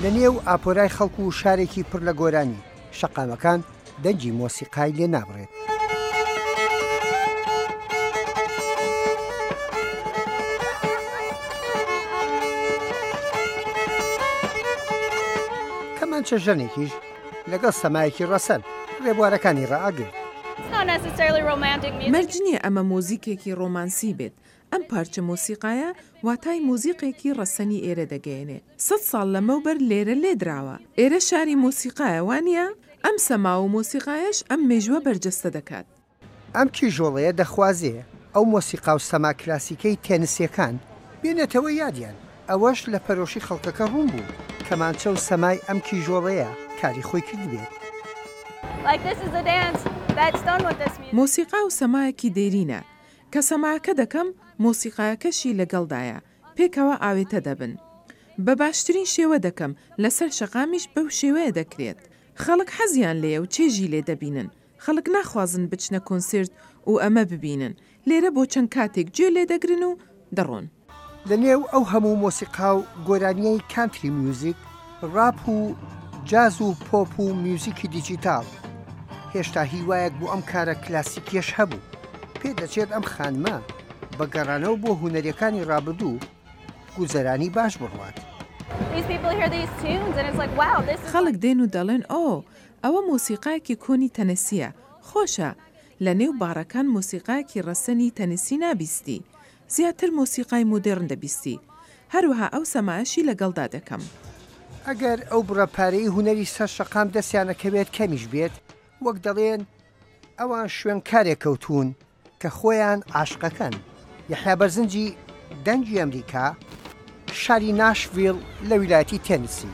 لە نێو ئاپۆرای خەڵک و شارێکی پڕ لە گۆرانی، شەقامەکان دەنگی مۆسیقای لێ نابڕێت. کەمانچە ژەنێکیش لەگەڵ سەمایەکی ڕەسەن ڕێبوارەکانی ڕائەگرت. مەرج نییە ئەمە مۆزیکێکی ڕۆمانسی بێت، ئەم پارچە مۆسیقایە واتای مۆزیقێکی ڕەسەنی ئێرە دەگەیەنێ. سەد ساڵ لەمەوبەر لێرە لێدراوە. ئێرە شاری مۆسیقایە، وانییە؟ ئەم سەما و مۆسیقایەش ئەم مێژووە بەرجەستە دەکات. ئەم کیژۆڵەیە دەخوازێ ئەو مۆسیقا و سەما کلاسیکەی تێنسییەکان بێنێتەوە یادیان. ئەوەش لە پەرۆشی خەڵکەکە ڕوون بوو، کەمانچە و سەمای ئەم کیژۆڵەیە کاری خۆی کردبێت. مۆسیقا و سەمایەکی دێرینە. کە سەماکە دەکەم، مۆسیقاکەشی لەگەڵدایە، پێکەوە ئاوێتە دەبن. بە باشترین شێوە دەکەم، لەسەر شەقامیش بەو شێوەیە دەکرێت. خەڵک حەزیان لێیە و چێژی لێ دەبینن. خەڵک ناخوازن بچنە کۆنسێرت و ئەمە ببینن. لێرە بۆ چەند کاتێک گوێ لێ دەگرن و دەڕۆن. لە نێو ئەو هەموو مۆسیقا و گۆرانییەی کانتری میوزیک، ڕاپ و جاز و پۆپ و میوزیکی دیجیتاڵ، هێشتا هیوایەک بۆ ئەم کارە کلاسیکییەش هەبوو. پێدەچێت ئەم خانمە بە گەڕانەوە بۆ هونەرییەکانی ڕابردوو، گوزەرانی باش بڕوات. خەڵک دێن و دەڵێن ئۆ، ئەوە مۆسیقایەکی کۆنی تەنەسییە، خۆشە. لە نێو باڕەکان مۆسیقایەکی ڕەسەنی تەنسی نابیستی. زیاتر مۆسیقای مۆدێڕن دەبیستی. هەروەها ئەو سەمایەشی لەگەڵدا دەکەم. ئەگەر ئەو بڕە پارەی هونەری سەر شەقام دەستیانەکەوێت کەمیش بێت، وەک دەڵێن ئەوان شوێن کارێک کەوتوون کە خۆیان عاشقەکەن. یەحیا بەرزنجی، دەنگی ئەمریکا، شاری ناشڤیڵ لە ویلایەتی تێنسی.